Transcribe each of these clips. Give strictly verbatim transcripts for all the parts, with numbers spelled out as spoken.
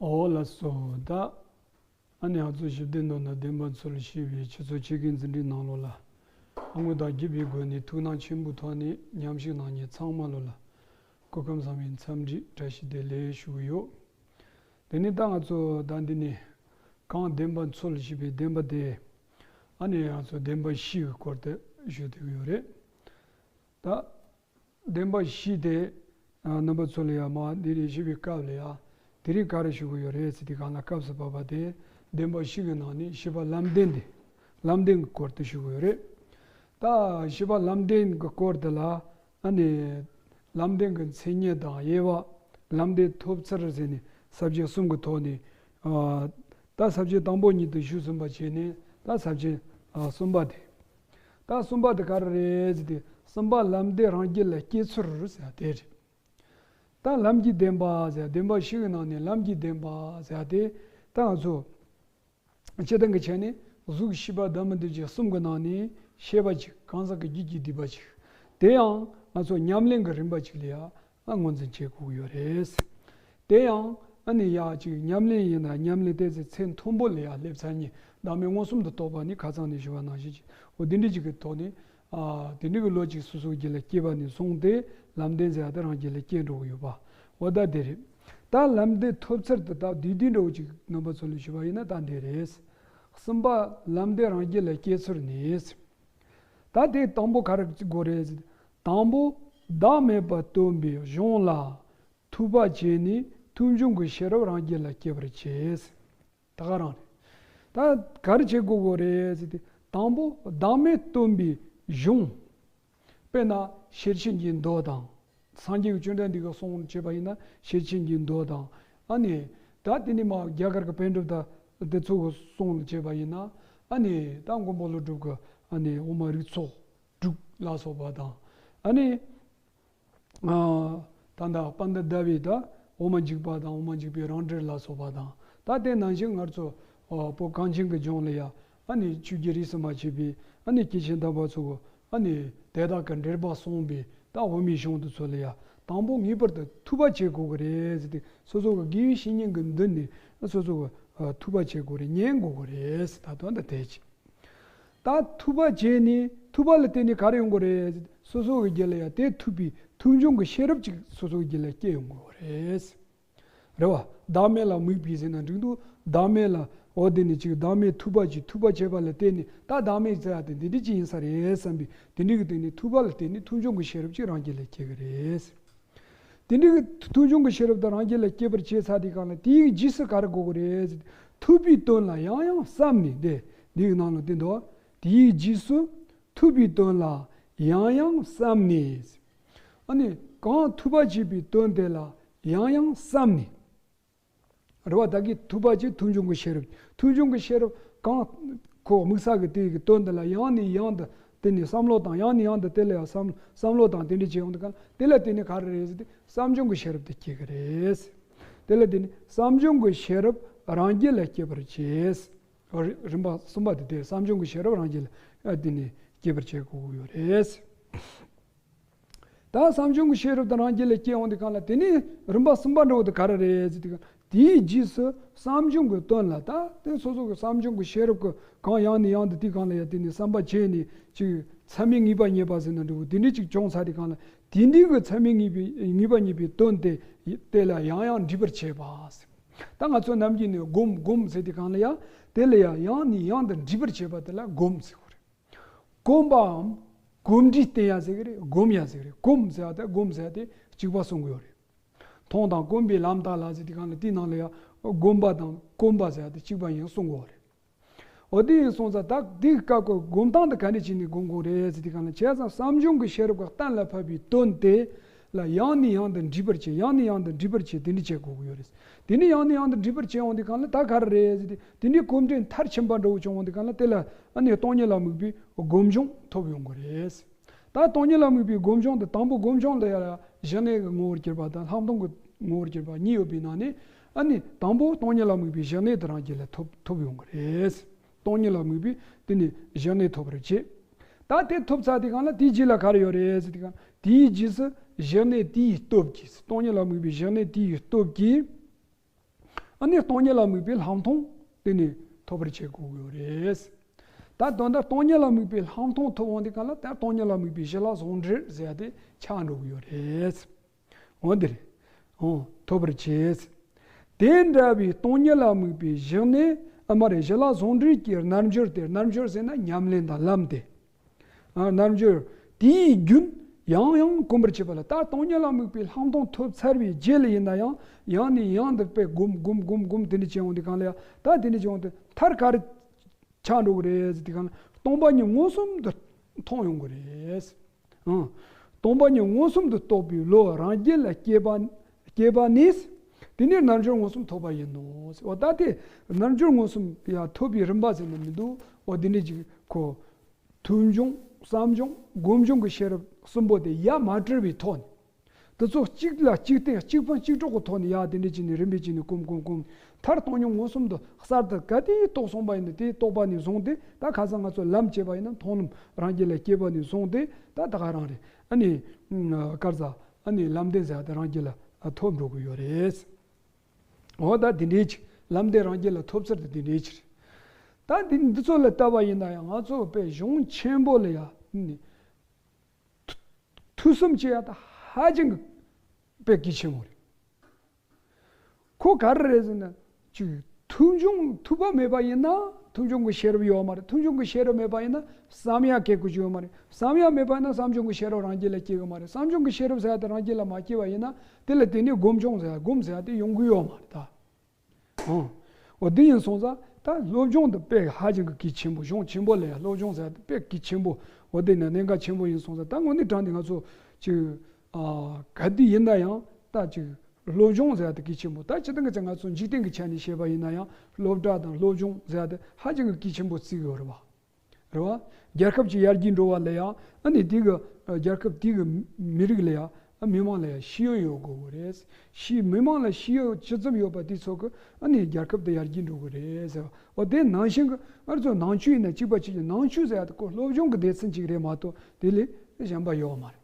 འོ་ལགས་སོ། ད་ཨ་ནི་ང་ཚོ་ཞི་བདེ་མདོ་དང་བདེན་པ་འཚོལ་ཞེས་པའི་ཆུ་ཚོད་ཕྱེད་ཀའི་འཛིན་གྲྭའི་ནང་ལོགས་ལ། ཨ་ངོ་དང་རྒྱུད་པའི་སྒོ་ནས་ཐུགས་སྣང་ཆེན་པོའི་ཐོག་ནས་མཉམ་ཞུགས་གནང་མཁན་ཚང་མ་ལོ་ལ་སྐུ་ཁམས་བཟང་བའི་འཚམས་འདྲི་བཀྲ་ཤིས་བདེ་ལེགས་ཞུ་གི་ཡོད། དེ་ནས་ད་ང་ཚོ་ད་འདི་ནས་གང་བདེན་པ་འཚོལ་ཞེས་པའི་བདེན་པ་དེ་ཨ་ནི་ང་ཚོ་བདེན་པ་བཞི་གི་སྐོར་དེ་ཞུ་བསྡད་ཀྱི་ཡོད་རེད། ད་བདེན་པ་བཞི་དེ་རྣམ་པ་ཚོ་ལ་ཡང་མ་འདི་ནས་ཞུ་བའི་སྐབས་ལ་ཡང་དེ་རིང་ག་རེ་ཞུ་གི་ཡོད་རེད་ཟེར་དུས་གང་ལ་སྐབས་སུ་བབས་པ་དེ་བདེན་པ་བཞི་གི་ནང་ནས་བཞི་པ་ལམ་བདེན་དེ་ལམ་བདེན་གྱི་སྐོར་དེ་ཞུ་གི་ཡོད་རེད། ད་བཞི་པ་ལམ་བདེན་གྱི་སྐོར་དེ་ལ་ཨ་ནི་ལམ་བདེན་གྱི་མཚན་ཉིད་དང་དབྱེ་བ། ལམ་བདེན་ཐོབ་ཚུལ་ཟེར་ནས་ས་བཅད་གསུམ་གྱི་ཐོག་ནས་ཨ་ད་ས་བཅད་དང་པོ་གཉིས་དེ་ཞུས་ཟིན་པ་བྱས་ནས་ད་ས་བཅད་ཨ་གསུམ་པ་དེ། ད་གསུམ་པ་དེ་ག་རེ་རེད་ཟེར་དུས་གསུམ་པ་ལམ་བདེན་རང་རྒྱུད་ལ་སྐྱེ་ཚུལ་ཟེར་དེ་རེད། ད་ལམ་གྱི་བདེན་པ་ཟེར་བདེན་པ་བཞི་གི་ནང་ནས་ལམ་གྱི་བདེན་པ་ཟེར་དེ་ད་ང་ཚོ་སྤྱིར་བཏང་གི་ཆ་ནས་གཟུགས་ཤེས་པ་བདག་མེད་འདུ་བྱེད་གསུམ་གྱི་ནང་ནས་ཤེས་པ་གཅིག་གང་ཟག་གི་རྒྱུད་ཀྱི་སྡུད་པ་གཅིག་དེ་ཡང་ང་ཚོ་ཉམས་ལེན་གྱི་རིམ་པ་གཅིག་ལ་ཡང་ཨ་ངོས་འཛིན་བྱེད་དགོས་ཀྱི་ཡོད་རེད། དེ་ཡང་ཨ་ནི་ཡག་ཅིག་ཉམས་ལེན་ཡིན་ན་ཉམས་ལེན་ཏོག་ཙམ་ཚད་མཐོན་པོ་ལ་ཡང་སླེབས་ཚར་ནས་བདག་མེད་མངོན་སུམ་དུ་རྟོགས་པ་ནི་ཁ་སང་ནས་ཞུ་བ་ནང་བཞིན་ཅིག་འོ་དེ་འདྲ་ཅིག་གི་ཐོག་ནས་ཨ་དེ་འདྲ་གི་བློ་ཅིག་སོ་སོའི་རྒྱུད་ལ་སྐྱེས་པ་ནས་བཟུང་སྟེ་ལམ་བདེན་ཟེར་ཡ་དེ་རང་རྒྱུད་ལ་སྐྱེ་འགྲོ་གི་ཡོད་པ། འོ་ད་དེ་རེད། ད་ལམ་བདེན་ཐོབ་ཚུལ་དེ་ད་བསྡུས་བསྡུས་འདྲ་བོ་ཅིག་རྣམ་པ་ཚོ་ལ་ཞུ་བ་ཡིན་ན་ད་འདི་རེད། གསུམ་པ་ལམ་བདེན་རང་རྒྱུད་ལ་སྐྱེ་ཚུལ་ནི། ད་དེ་དང་པོ་ག་རེ་དགོས་རེད། དང་པོ་བདག་མེད་པ་སྟོན་པའི་གཞུང་ལ་ཐོས་པ་བྱས་ནས་ཐོས་བྱུང་གི་ཤེས་རབ་རང་རྒྱུད་ལ་སྐྱེ་བར་བྱེད། ད་ག་རང་རེད། ད་ག་རེ་བྱེད་དགོས་དགོས་རེད་ཟེར་ཏེ་དང་པོ་བདག་མེད་སྟོན་པའི་གཞུང་། དཔེར་ན་ཤེར་ཕྱིན་གྱི་མདོ་དང་། སངས་རྒྱས་ཀྱི་བཅོམ་ལྡན་འདས་ཀྱིས་གསུངས་བྱས་པ་ཡིན་ན་ཤེར་ཕྱིན་གྱི་མདོ་དང་། ཨ་ནི་ད་དེ་ནི་མ་རྒྱ་གར་གྱི་པཎ་གྲུབ་དང་དེ་ཚོ་གིས་གསུངས་བྱས་པ་ཡིན་ན། ཨ་ནི་ད་མགོན་པོ་ཀླུ་སྒྲུབ་ཀྱི་ཨ་ནི་དབུ་མ་རིགས་ཚོགས་དྲུག་ལ་སོགས་པ་དང་། ཨ་ནི་ཨ་ད་ལྟ་པཎྜི་ཏ་ཟླ་བའི་ད་དབུ་མ་འཇུག་པ་དང་དབུ་མ་འཇུག་པའི་རང་འགྲེལ་ལ་སོགས་པ་དང་། ད་དེ་ནང་བཞིན་ང་ཚོ་ཨ་བོད་གངས་ཅན་གྱི་ལྗོངས་ལ་ཡ་ཨ་ནི་ཆོས་རྒྱལ་རིས་སུ་མ་ཆད་པའི་ཨ་ནི་སྐྱེས་ཆེན་དམ་པ་ཚོ་གིས་ཨ་ནི་དེ་དག་གི་འགྲེལ་པ་གསུངས་པའི་ད་དབུ་མའི་གཞུང་དེ་ཚོ་ལ་ཡ་དང་པོ་ངེས་པར་དུ་ཐོས་པ་བྱེད་དགོས་ཀྱི་རེད་ཟེར་ཏེ་སོ་སོ་གི་དགེ་བའི་བཤེས་གཉེན་གྱི་མདུན་ནས་སོ་སོ་གི་ཨ་ཐོས་པ་བྱེད་དགོས་རེད། ཉན་དགོས་ཀྱི་རེད་ཟེར། ད་དོན་དེ་དེ་ཅིག་ད་ཐོས་པ་བྱས་ནས་ཐོས་པ་ལ་བརྟེན་ནས་ག་རེ་ཡོང་གི་རེད། སོ་སོ་གི་རྒྱུད་ལ་ཡང་དེ་ཐོས་པའི་ཐོས་བྱུང་གི་ཤེས་རབ་ཅིག་སོ་སོ་གི་རྒྱུད་ལ་སྐྱེ་ཡོང་གི་རེད། རེད་བ། བདག་མེད་ལ་དམིགས་པའི་ཟེར་ན་འགྲིག་འདུག་བདག་མེད་ལ་འོ་དེ་ནི་ཅིག་བདག་མེད་ཐོས་པ་ཅིག་ཐོས་པ་བྱས་པ་ལ་བརྟེན་ནས་ད་བདག་མེད་ཟེར་ཡ་དེ་འདི་འདྲ་ཅིག་ཡིན་ས་རེད་བསམ་པའི་དེ་འདྲ་གི་སྟེང་ནས་ཐོས་པ་ལ་བརྟེན་ནས་ཐོས་བྱུང་གི་ཤེས་རབ་ཅིག་རང་རྒྱུད་ལ་སྐྱེ་གི་རེད། དེ་འདྲའི་ཐོས་བྱུང་གི་ཤེས་རབ་དང་རང་རྒྱུད་ལ་སྐྱེས་པར་བྱས་ཚར་དུས་གང་ལ་དེའི་རྗེས་སུ་ག་རེ་དགོས་ཀྱི་རེད། ཐོས་པའི་དོན་ལ་ཡང་ཡང་བསམ་ནས་དེ་འདིའི་ནང་ལ་བསྟན་འདུག་དེའི་རྗེས་སུ་ཐོས་པའི་དོན་ལ་ཡང་ཡང་བསམ་ནས། ཨ་ནི་གང་ཐོས་པ་བྱས་པའི་དོན་དེ་ལ་ཡང་ཡང་བསམ་ནས། རེད་བ། ད་གིན་ཐོས་པ་ཅིག་ཐོས་བྱུང་གི་ཤེས་རབ། ཐོས་བྱུང་གི་ཤེས་རབ་གང་ཁོ་དམིགས་བསལ་གྱི་དེ་གི་དོན་འདི་ལ་ཡང་ནས་ཡང་དུ་དེ་ནས་བསམ་བློ་དང་ཡང་ནས་ཡང་དུ་དེ་ལ་ཡང་བསམ་བསམ་བློ་དང་དེ་འདྲ་བྱེད་ཡོང་དུས་གང་དེ་ལ་བརྟེན་ནས་ག་རེ་རེད་ཟེར་ཏེ་བསམ་བྱུང་གི་ཤེས་རབ་དེ་སྐྱེ་གི་རེད། དེ་ལ་བརྟེན་ནས་བསམ་བྱུང་གི་ཤེས་རབ་རང་རྒྱུད་ལ་སྐྱེ་བར་བྱེད། རིམ་པ་གསུམ་པ་དེ་དེ་བསམ་བྱུང་གི་ཤེས་རབ་རང་རྒྱུད་ལ་བརྟེན་ནས་སྐྱེ་བར་བྱེད་དགོས་ཀྱི་ཡོད་རེད། ད་བསམ་བྱུང་གི་ཤེས་རབ་དེ་རང་རྒྱུད་ལ་སྐྱེ་ཡོང་དུས་གང་ལ་དེ་ནས་རིམ་པ་གསུམ་པ་འདྲ་བོ་དེ་ག་རེ་རེད་ཟེར་དུས་གང་དེའི་རྗེས་སུ་བསམ་བྱུང་གི་དོན་ལ་ད་དེ་སོ་སོ་གི་བསམ་བྱུང་གི་ཤེས་རབ་ཀྱི་གང་ཡང་ནས་ཡང་དུ་དེའི་གང་ལ་ཡང་དེ་ནས་བསམ་པ་བྱས་ནས་ཅིག་ཚད་མས་ངེས་པ་རྙེད་པ་ཟེར་ན་འདྲ་བོ་དེ་འདྲ་ཅིག་བྱུང་ཚར་དུས་གང་ལ་དེ་འདྲའི་གི་ཚད་མས་ངེས་པའི་ངེས་པ་རྙེད་པའི་དོན་དེ་དེ་ལ་ཡང་ཡང་འདྲིས་པར་བྱེད་པ་ཟེར། ད་ང་ཚོ་ནམ་རྒྱུན་ནས་སྒོམ་སྒོམ་ཟེར་དུས་གང་ལ་ཡང་དེ་ལ་ཡང་ཡང་ནས་ཡང་དུ་འདྲིས་པར་བྱེད་པ་དེ་ལ་སྒོམ་ཟེར་གོ་རེད། གོམས་པའམ་གོམས་འདྲིས་བསྟེན་ཡ་ཟེར་གི་རེད། སྒོམ་ཡ་ཟེར་གི་རེད། གོམས་ཟེར་ཡ་དེ་སྒོམ་ཟེར་ཡ་དེ་གཅིག་པ་གསུང་གི་ཡོད་རེད། མཐོང་དང་གོམས་པའི་ལམ་དག་ལ་ཟེར་དུས་གང་ལ་དེའི་ནང་ལ་ཡང་སྒོམ་པ་དང་གོམས་པ་ཟེར་ཡ་དེ་གཅིག་པ་ཡིན་གསུང་གི་ཡོད་རེད། འོ་དེ་ཡིན་སོང་ཙང་ད་དེའི་སྐབས་ཀྱི་སྒོམ་སྟངས་དེ་ག་འདྲ་བྱས་ནས་སྒོམ་དགོས་རེད་ཟེར་དུས་གང་ལ་བྱས་ཙང་བསམ་བྱུང་གི་ཤེས་རབ་ཀྱི་གཏན་ལ་ཕབ་པའི་དོན་དེ་ལ་ཡང་ནས་ཡང་དུ་འདྲིས་པར་བྱེད། ཡང་ནས་ཡང་དུ་འདྲིས་པར་བྱེད། དེ་འདྲ་བྱེད་དགོས་ཀྱི་ཡོད་རེད། དེ་ནས་ཡང་ནས་ཡང་དུ་འདྲིས་པར་བྱེད་ཡོང་དུས་གང་ལ་ད་ག་རེ་རེད་ཟེར་ཏེ་དེ་འདྲའི་གོམས་འདྲིས་མཐར་ཕྱིན་པ་འདྲ་བོ་བྱུང་ཡོང་དུས་གང་ལ་དེ་ལ་ཨ་ནི་སྟོང་ཉིད་ལ་དམིགས་པའི་སྒོམ་བྱུང་ཐོབ་ཡོང་གི་རེད། ད་སྟོང་ཉིད་ལ་དམིགས་པའི་སྒོམ་བྱུང་དེ་དང་པོ་སྒོམ་བྱུང་ལ་ཡང་གཞི་གནས་ཀྱི་ངོ་བོར་གྱུར་པ་དང་ལྷག་མཐོང་གི་ངོ་བོར་གྱུར་པ་གཉིས་ཡོད་པའི་ནང་ནས་ཨ་ནི་དང་པོ་སྟོང་ཉིད་ལ་དམིགས་པའི་གཞི་གནས་དེ་རང་རྒྱུད་ལ་ཐོབ་ཐོབ་ཡོང་གི་རེད། སྟོང་ཉིད་ལ་དམིགས་པའི་དེ་ནས་གཞི་གནས་ཐོབ་པར་བྱེད། ད་དེ་ཐོབ་ཚར་དུས་གང་ལ་དེའི་རྗེས་ལ་ག་རེ་ཡོད་རེད་ཟེར་དུས་གང་དེའི་རྗེས་སུ་གཞི་གནས་དེའི་སྟོབས་ཀྱིས། སྟོང་ཉིད་ལ་དམིགས་པའི་གཞི་གནས་དེའི་སྟོབས་ཀྱིས་ ཨ་ནི་སྟོང་ཉིད་ལ་དམིགས་པའི་ལྷག་མཐོང་དེ་ནི་ཐོབ་པར་བྱེད་དགོས་ཀྱི་ཡོད་རེད། ད་དོན་དག་སྟོང་ཉིད་ལ་དམིགས་པའི་ལྷག་མཐོང་ཐོབ་འོང་དུས་སྒང་ལ། ད་སྟོང་ཉིད་ལ་དམིགས་པའི་གཞི་ལ་ཟུང་འབྲེལ་ཟེར་ཡ་དེ་ཆགས་འགྲོ་གི་ཡོད་རེད། འོ་འདི་རེད། འོ་ཐོབ་པར་བྱེད། དེ་འདྲ་བའི་སྟོང་ཉིད་ལ་དམིགས་པའི་གཞི་ནི། ཨ་མ་རེད། གཞི་ལ་ཟུང་འབྲེལ་གྱི་རྣལ་འབྱོར་དེ། རྣལ་འབྱོར་ཟེར་ན་ཉམས་ལེན་དང་ལམ་དེ། ཨ། རྣལ་འབྱོར་དེའི་རྒྱུན་ཡང་ཡང་གོམས་པར་བྱེད་པ་ལ། ད་སྟོང་ཉིད་ལ་དམིགས་པའི་ལྷག་མཐོང་ཐོབ་ཚར་བའི་རྗེས་ལ་ཡིན་ན་ཡང་། ཡང་ནས་ཡང་དུ་དཔེ་སྒོམ་སྒོམ་སྒོམ་སྒོམ་དེ་འདྲ་བྱེད་འོང་དུས་སྒང་ལ་ཡང་། ད་དེ་འདྲ་བྱེད་འོང་དུས་མཐར་ག་རེ་ཆགས་འགྲོ་གི་རེད་ཟེར་དུས་སྒང་ལ། སྟོང་པ་ཉིད་མངོན་སུམ་དུ་མཐོང་ཡོང་གི་རེད། ཨང་། སྟོང་པ་ཉིད་མངོན་སུམ་དུ་རྟོགས་པའི་བློ་རང་རྒྱུད་ལ་སྐྱེས་པ། སྐྱེས་པ་ནི། དེ་ནི་རྣལ་འབྱོར་མངོན་སུམ་ཐོབ་པ་ཡིན་ནོ། འོ་ད་དེ་རྣལ་འབྱོར་མངོན་སུམ་ཡ་ཐོབ་པའི་རིམ་པ་ཟེར་ན་མི་འདུག་འོ་དེ་འདྲ་ཅིག་ཁོ། ཐོས་བྱུང་། བསམ་བྱུང་། སྒོམ་བྱུང་གི་ཤེས་རབ་གསུམ་པོ་དེ་ཡ་མ་བྲལ་བའི་ཐོག་ནས། དེ་ཚོ་གཅིག་ལ་གཅིག་བརྟེན། གཅིག་ཕན་གཅིག་གྲོགས་ཀྱི་ཐོག་ནས་ཡ་དེ་འདྲ་བྱས་ནས་རིམ་པས་བྱས་ནས་གོམས་གོམས་གོམས། མཐར་སྟོང་ཉིད་མངོན་སུམ་དུ་གསར་དུ་ག་དུས་རྟོགས་སོང་པ་ཡིན་ན། དེ་རྟོགས་པ་ནས་བཟུང་སྟེ། ད་ཁ་སང་ང་ཚོ་ལམ་བྱས་པ་ཡིན་ན། མཐོང་ལམ་རང་རྒྱུད་ལ་སྐྱེས་པ་ནས་བཟུང་སྟེ། ད་ད་ག་རང་རེད། ཨ་ནི་ག་རེ་ཟ། ཨ་ནི་ལམ་བདེན་ཟེར་ཡ་དེ་རང་རྒྱུད་ལ་ཐོབ་འགྲོ་གི་ཡོད་རེད། འོ་ད་དེ་འདྲའི་ཅིག་ལམ་བདེན་རང་རྒྱུད་ལ་ཐོབ་ཚུལ་དེ་དེ་འདྲའི་ཅིག་རེད། ད་འདི་འདི་ཚོ་ལ་བལྟས་པ་ཡིན་ན་ཡང་། ང་ཚོ་དཔེ་གཞུང་ཆེན་པོ་ལ་ཡ་ནི་ཐུགས་བསམ་བྱེད་ཡ་ད་ཧ་ཅང་གི་དཔེ་གལ་ཆེན་པོ་རེད། ཁོ་ག་རེ་རེད་ཟེར་ན། ཅིག་ཐོས་བྱུང་། ཐོས་པ་མེད་པ་ཡིན་ན་ཐོས་བྱུང་གི་ཤེས་རབ་ཡོད་མ་རེད། ཐོས་བྱུང་གི་ཤེས་རབ་མེད་པ་ཡིན་ན་བསམ་ཡ་སྐྱེ་དགོས་ཀྱི་ཡོད་མ་རེད། བསམ་ཡ་མེད་པ་ཡིན་ན་བསམ་བྱུང་གི་ཤེས་རབ་རང་རྒྱུད་ལ་སྐྱེ་གི་མ་རེད། བསམ་བྱུང་གི་ཤེས་རབ་ཟེར་ཡ་དེ་རང་རྒྱུད་ལ་མ་སྐྱེས་པ་ཡིན་ན། དེ་ལ་དེ་ནས་སྒོམ་བྱུང་ཟེར་ཡ། སྒོམ་ཟེར་ཡ་དེ་ཡོང་གི་ཡོད་མ་རེད་ད། ཨང་། འོ་དེ་ཡིན་སོང་ཙང་། ད་སློབ་སྦྱོང་དེ་དཔེ་ཧ་ཅང་གི་གལ་ཆེན་པོ། གཞུང་ཆེན་པོ་ལ་ཡ་སློབ་སྦྱོང་ཟེར་ཡ་དེ་དཔེ་གལ་ཆེན་པོ། འོ་དེ་ནི་གནད་འགག་ཆེན་པོ་ཡིན་སོང་ཙང་། ད་དངོས་གནས་དྲང་གནས་ང་ཚོ་ཅིག་ཨ། ག་དུས་ཡིན་ན་ཡང་ད་ཅིག་སློབ་སྦྱོང་ཟེར་ཡ་དེ་གལ་ཆེན་པོ། ད་སྤྱིར་བཏང་གི་ཅིག་ང་ཚོ་འཇིག་རྟེན་གྱི་ཆ་ནས་བཤད་པ་ཡིན་ན་ཡང་། སློབ་གྲྭ་དང་སློབ་སྦྱོང་ཟེར་ཡ་དེ་ཧ་ཅང་གི་གལ་ཆེན་པོ་བརྩི་གི་ཡོད་རེད་བ། རེད་བ། རྒྱལ་ཁབ་ཅིག་ཡར་རྒྱས་འགྲོ་བ་ལ་ཡ། ཨ་ནི་དེ་གི་རྒྱལ་ཁབ་དེ་གི་མི་རིགས་ལ་ཡ། མི་མང་ལ་ཡ་ཤེས་ཡོན་ཡོད་དགོས་གི་རེད། ཤེས། མི་མང་ལ་ཤེས་ཡོན་ཇི་ཙམ་ཡོད་པ་དེ་ཚོ་གི་ཨ་ནི་རྒྱལ་ཁབ་དེ་ཡར་རྒྱས་འགྲོ་གི་རེད་ཟེར་བ། འོ་དེ་ནང་བཞིན་གི་ང་ཚོ་ནང་ཆོས་ཡིན་ན་གཅིག་པ་གཅིག་གི། ནང་ཆོས་ཟེར་ཡ་དེ་ཁོ་སློབ་སྦྱོང་གི་སྡེ་ཚན་ཅིག་རེད་མ་གཏོགས་དེ་ལས་གཞན་པ་ཡོད་མ་རེད།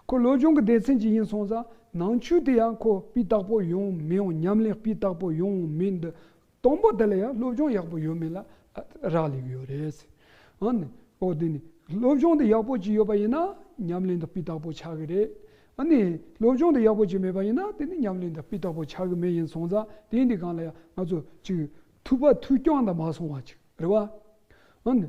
ཁོ་སློབ་སྦྱོང་གི་སྡེ་ཚན་ཅིག་ཡིན་སོང་ཙང་། ནང་ཆོས་དེ་ཡང་ཁོ་སྤུས་དག་པོ་ཡོང་མི་ཡོང་། ཉམས་ལེན་སྤུས་དག་པོ་ཡོང་མིན་དེ། དང་པོ་དེ་ལ་ཡང་སློབ་སྦྱོང་ཡག་པོ་ཡོད་མེད་ལ་རག་ལས་ཀྱི་ཡོད་རེད། ཨ་ནི། འོ་དེ་ནི་སློབ་སྦྱོང་དེ་ཡག་པོ་ཅིག་ཡོད་པ་ཡིན་ན་ཉམས་ལེན་དེ་སྤུས་དག་པོ་ཆགས་ཀྱི་རེད། ཨ་ནི་སློབ་སྦྱོང་དེ་ཡག་པོ་ཅིག་མེད་པ་ཡིན་ན་དེ་ནི་ཉམས་ལེན་དེ་སྤུས་དག་པོ་ཆགས་ཀྱི་མེད། ཡིན་སོང་ཙང་དེ་འདི་སྒང་ལ་ཡང་ང་ཚོ་ཅིག་ཐོས་པ་ཐོས་རྐྱང་དུ་མ་སོང་བ་ཅིག་རེད་བ། ཨ་ནི།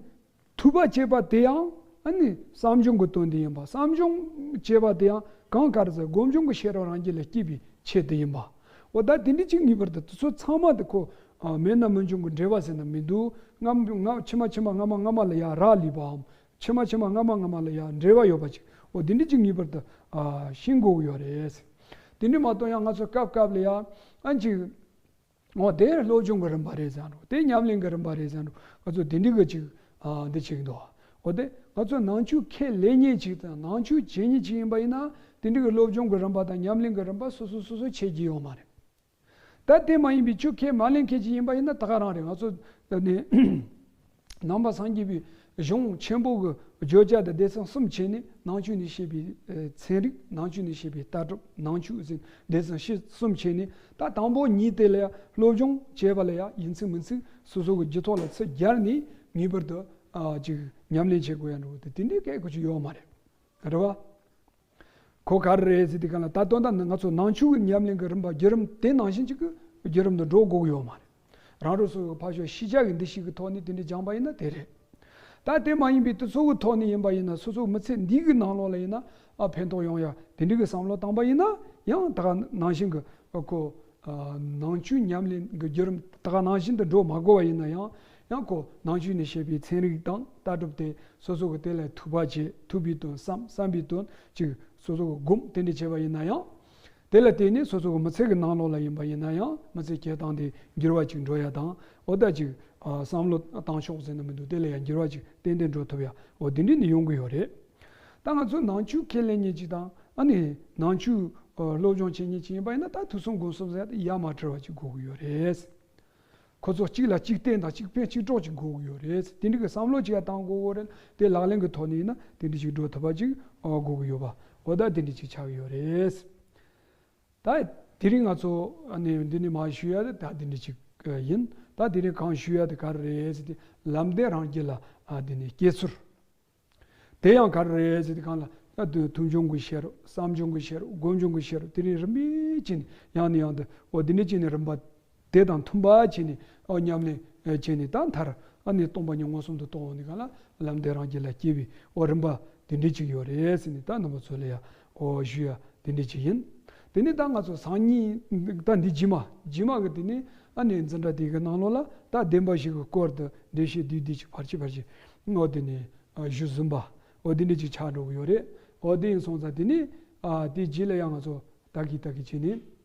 ཐོས་པ་བྱས་པ་དེ་ཡང་ཨ་ནི་བསམ་བྱུང་གི་དོན་དེ་ཡིན་པ། བསམ་བྱུང་བྱས་པ་དེ་ཡང་གང་ག་རེ་ཟེར། སྒོམ་བྱུང་གི་ཤེས་རབ་རང་རྒྱུད་ལ་སྐྱེས་པའི་ཆེད་དུ་ཡིན་པ། འོ་ད་དེ་འདྲ་ཅིག་ངེས་པར་དུ། དེ་ཚོ་ཚང་མ་དེ་ཁོ། ཨ། མེད་ན་མི་འབྱུང་གི་འབྲེལ་བ་ཟེར་ན་མི་འདུག་སྔ་སྔ་ཕྱི་མ་ཕྱི་མ་སྔ་མ་སྔ་མ་ལ་ཡ་རག་ལས་པའམ། ཕྱི་མ་ཕྱི་མ་སྔ་མ་སྔ་མ་ལ་ཡ་འབྲེལ་བ་ཡོད་པ་ཅིག་འོ་དེ་འདྲ་ཅིག་ངེས་པར་དུ། ཨ། ཤེས་དགོས་ཀྱི་ཡོད་རེད། དེ་འདྲ་མ་གཏོགས་ཡང་ང་ཚོ་སྐབས་སྐབས་ལ་ཡ་ཨ་ཅིག་འོ་དེ་སློབ་སྦྱོང་གི་རིམ་པ་རེད་ཟེར་འགྲོ། དེ་ཉམས་ལེན་གྱི་རིམ་པ་རེད་ཟེར་འགྲོ། ང་ཚོ་དེ་འདྲ་གི་ཅིག་ཨ། འདི་བྱེད་ཀྱི་འདུག་འོ་དེ་ང་ཚོ་ནང་ཆོས་ཁས་ལེན་མཁན་ཅིག་དང་ནང་ཆོས་བྱེད་མཁན་ཅིག་ཡིན་པ་ཡིན་ན། དེ་འདྲ་གི་སློབ་སྦྱོང་གི་རིམ་པ་དང་ཉམས་ལེན་གྱི་རིམ་པ་སོ་སོ་སོ་སོ་ཕྱེ་རྒྱུ་ཡོད་མ་རེད། ད་དེ་མ་ཡིན་པའི་ཆོས་ཁས་མ་ལེན་མཁན་ཅིག་ཡིན་པ་ཡིན་ན་ད་ག་རང་རེད། ང་ཚོ་ནི་ནང་པ་སངས་རྒྱས་པའི་གཞུང་ཆེན་པོ་གི་བརྗོད་བྱ་དང་སྡེ་ཚན་གསུམ་བྱས་ནས། ནང་ཆོས་ནས་བཤད་པའི་ཚན་རིག་ནང་ཆོས་ནས་བཤད་པའི་ལྟ་གྲུབ་ནང་ཆོས་ཟེར་སྡེ་ཚན་བཞི་གསུམ་བྱས་ནས། ད་དང་པོ་གཉིས་དེ་ལ་ཡང་སློབ་སྦྱོང་བྱས་པ་ལ་ཡང་ཡིན་ཚིག་མིན་ཚིག་སོ་སོ་གི་རྒྱུད་ཐོག་ལ་ཚུར་སྦྱར་ནས་ངེས་པར་དུ། ཨ། ཅིག་ཉམས་ལེན་བྱེད་དགོས་ཡ་འགྲོ། དེ་དེ་འདྲའི་སྐད་ཁོ་ཅིག་ཡོད་མ་རེད། རེད་བ། ཁོ་ག་རེ་རེད་ཟེར་དུས་སྒང་ལ། ད་དོན་དག་ནི་ང་ཚོ་ནང་ཆོས་ཀྱི་ཉམས་ལེན་གྱི་རིམ་པ་བརྒྱུད་རིམ་དེ་ནང་བཞིན་ཅིག་གི་བརྒྱུད་རིམ་དུ་འགྲོ་དགོས་ཀྱི་ཡོད་མ་རེད། རང་རང་སོ་སོའི་ཕར་ཕྱོགས་ཤེས་བྱ་གི་འདུ་ཤེས་ཀྱི་ཐོག་ནས་དེ་འདྲ་སྦྱངས་པ་ཡིན་ན་དེ་རེད། ད་དེ་མ་ཡིན་པའི་དེ་ཚོ་གི་ཐོག་ནས་ཡིན་པ་ཡིན་ན། སོ་སོའི་མི་ཚེ་འདི་གི་ནང་ལོགས་ལ་ཡིན་ན། ཨ། ཕན་ཐོགས་ཡོང་ཡ་དེ་འདྲ་གི་བསམ་བློ་བཏང་པ་ཡིན་ན། ཡང་ད་ག་ནང་བཞིན་གྱི་ཁོ། ཨ། ནང་ཆོས་ཉམས་ལེན་གྱི་བརྒྱུད་རིམ་ད་ག་ནང་བཞིན་དུ་འགྲོ་མ་དགོས་པ་ཡིན་ན་ཡང་། ཡང་ཁོ་ནང་ཆོས་ནས་བཤད་པའི་ཚན་རིག་དང་ལྟ་གྲུབ་དེ་སོ་སོ་གི་དེ་ལ་ཐོས་པ་བྱེད། ཐོས་པའི་དོན་བསམ། བསམ་པའི་དོན་ཅིག་སོ་སོ་གི་སྒོམ། དེ་འདྲ་བྱས་པ་ཡིན་ན་ཡང་། དེ་ལ་བརྟེན་ནས་སོ་སོ་གི་མི་ཚེ་གི་ནང་ལོགས་ལ་ཡིན་པ་ཡིན་ན་ཡང་། མི་ཚེ་སྐྱེལ་སྟངས་དེ་འགྱུར་བ་ཅིག་འགྲོ་ཡ་དང་། འོ་ད་ཅིག་ཨ། བསམ་བློ་བཏང་ཕྱོགས་ཟེར་ན་མི་འདུག་དེ་ལ་ཡང་འགྱུར་བ་ཅིག་ཏན་ཏན་འགྲོ་ཐུབ་ཡ། འོ་དེ་འདྲ་ནི་ཡོང་གི་ཡོད་རེད། ད་ང་ཚོ་ནང་ཆོས་ཁས་ལེན་མཁན་ཅིག་དང་། ཨ་ནི་ནང་ཆོས། ཨ། སློབ་སྦྱོང་བྱེད་མཁན་ཅིག་ཡིན་པ་ཡིན་ན། ད་ཐོས་བསམ་སྒོམ་གསུམ་ཟེར་ཡ་དེ་ཡ་མ་བྲལ་བ་ཅིག་དགོས་ཀྱི་ཡོད་རེད། ཁོ་ཚོ་གཅིག་ལ་གཅིག་བརྟེན་དང་གཅིག་ཕན་གཅིག་གྲོགས་ཅིག་དགོས་ཀྱི་ཡོད་རེད། དེ་འདྲ་གི་བསམ་བློ་ཅིག་ཡ་བཏང་དགོས་ཀྱི་རེད། དེ་ལག་ལེན་གྱི་ཐོག་ནས་ཡིན་ན་དེ་འདྲ་ཅིག་འགྲོ་ཐུབ་པ་ཅིག་ཨ། དགོས་ཀྱི་ཡོད་པ། འོ་ད་དེ་འདྲ་ཅིག་ཆགས་ཀྱི་ཡོད་རེད། ད་ དེ་རིང་ང་ཚོ་ཨ་ནི་འདི་ནས་མར་ཞུ་ཡ་དེ་ད་འདི་འདྲ་ཅིག་ཡིན། ད་དེ་རིང་གང་ཞུ་ཡ་དེ་ག་རེ་རེད་ཟེར་དུས་ལམ་བདེ་རང་རྒྱུད་ལ་ཨ་འདི་ནས་སྐྱེ་ཚུལ། དེ་ཡང་ག་རེ་རེད་ཟེར་དུས་གང་ལ་ད་དུ་མཐུན་སྦྱོར་གྱི་བཤད་རོགས། བསམ་སྦྱོར་གྱི་བཤད་རོགས། སྒོམ་སྦྱོར་གྱི་བཤད་རོགས། དེ་རིང་རིམ་པས་བྱས་ནས་ཡང་ནས་ཡང་དུ་འོ་འདི་འདྲ་བྱས་ནས་རིམ་པ་དེ་དང་མཐུན་པ་བྱས་ནས་ཨོ་ཉམས་ལེན་བྱས་ནས་ད་མཐར་ཨ་ནི་སྟོང་པ་ཉིད་མངོན་སུམ་དུ་རྟོགས་འོང་ནས་གང་ལ་ལམ་བདེ་རང་རྒྱུད་ལ་སྐྱེ་བའི་ཨོ་རིམ་པ་དེ་འདྲ་ཅིག་ཡོད་རེད་ཟེར་ནས་ད་རྣམ་པ་ཚོ་ལ་ཡ་ཨོ་ཞུ་ཡ་དེ་འདྲ་ཅིག་ཡིན། དེ་ནས་ད་ང་ཚོ་སང་ཉིན་ད་འདི་རྗེས་མ་རྗེས་མ་གི་དེ་ནས་ཨ་ནི་འཛིན་གྲྭ་དེ་གི་ནང་ལོགས་ལ་ད་བདེན་པ་བཞི་གི་སྐོར་དུ་འགྲེལ་བཤད་བསྡུས་བསྡུས་ཅིག་ཕར་ཅིག་ཕར་ཅིག་ངོ་དེ་ནས་ཨ་ཞུ་བཟུང་པ་འོ་དེ་འདྲ་ཅིག་ཆགས་འགྲོ་གི་ཡོད་རེད། འོ་དེ་ཡིན་སོང་ཙང་དེ་ནས་ཨ་དེ་རྗེས་ལ་ཡང་ང་ཚོ་ད་གི་ད་གི་བྱས་ནས་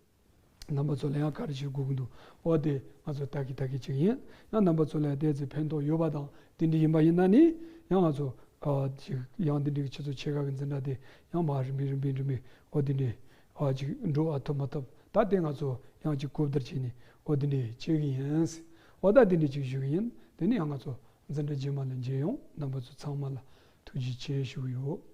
རྣམ་པ་ཚོ་ལ་ཡང་ག་རེ་ཞུ་དགོས་ཀྱི་འདུག་འོ་དེ་ང་ཚོ་ད་གི་ད་གི་ཅིག་ཡིན། ཡང་རྣམ་པ་ཚོ་ལ་ཡང་དེ་ཚོ་ཕན་ཐོགས་ཡོད་པ་དང་དེ་འདྲ་ཡིན་པ་ཡིན་ན་ནི་ཡང་ང་ཚོ་ཨ་ཅིག་ཡང་དེ་འདྲ་གི་ཆུ་ཚོད་ཕྱེད་ཀ་གི་འཛིན་གྲྭ་དེ་ཡང་མ་རིམ་པས་རིམ་པས་རིམ་པས་འོ་དེ་འདྲ་ཨ་ཅིག་འགྲོ་ཨ་ཐུབ་མ་ཐུབ་ད་དེ་ང་ཚོ་ཡང་ཅིག་གོ་བསྡུར་བྱས་ནས་འོ་དེ་འདྲ་བྱེད་གི་ཡིན། འོ་ད་དེ་འདྲ་ཅིག་ཞུ་གི་ཡིན། དེ་ནས་ཡང་ང་ཚོ་འཛིན་གྲྭ་རྗེས་མ་ལ་མཇལ་ཡོང་། རྣམ་པ་ཚོ་ཚང་མ་ལ་ཐུགས་རྗེ་ཆེ་ཞུ་གི་ཡོད།